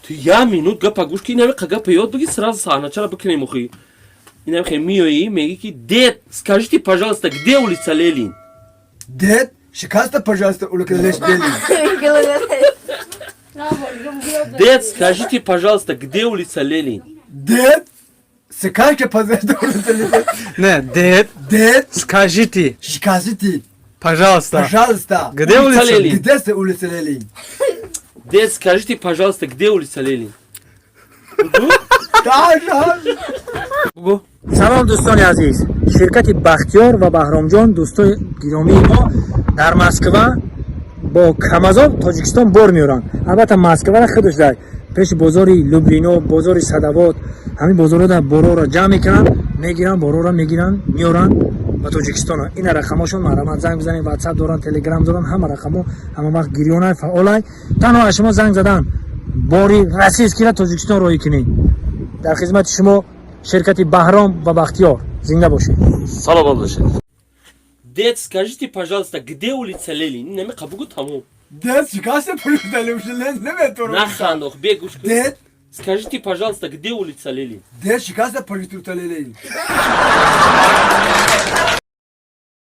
Ту як минут гапа гӯш ки, инами гапа ёд биги, сразу саҳначара бикунем. Охи, инами хе миёӣ, меги ки: «Дед, скажите, пожалуйста, где улица Ленин?» Дед, шикаста, пожалуйста, улица Ленин. «Дед, скажите, пожалуйста, где улица Ленин?» Дед, скажите, пожалуйста, улица Ленин. Не, дед, Дед, скажите, скажите, пожалуйста, пожалуйста, где улица улица? Ленин? Где се улица Ленин? «Дед, скажите, пожалуйста, где улица Ленин?» Да, да. Бугу. Салом, дӯстони азиз! Ширкати Бахтиёр ва Баҳромҷон, дӯстои гиромии мо, дар Москва бо Камазо Тоҷикистон бор меоранд. Албатта, Москвара худаш дар пеши бозори Люблино, бозори Садовод, ҳамин бозорҳо борора ҷамъ мекунанд, мегиранд, борора мегиранд, меоранд ба Тоҷикистон. Ина рақамошон, марҳамат, занг бизанед. Ватсап доранд, Телеграм доранд, ҳама рақамо ҳама вақт гирёнай, фаъолай. Танҳо аз шумо занг задан, бори российский ра Тоҷикистон роҳӣ кунед. Дар хизмати шумо ширкати Баҳром ва Бахтиёр. Зинда бошед! Саломат бошед. «Дед, скажите, пожалуйста, где улица Ленин?» Инами бугу, тамом. Дед, шикаста, пожалуйста, улица Ленин. Наметорам. Наханд, ох, бегӯш кун. Дед, «Скажите, пожалуйста, где улица Ленин?» Дед, шикаста, пожалуйста, улица Ленин.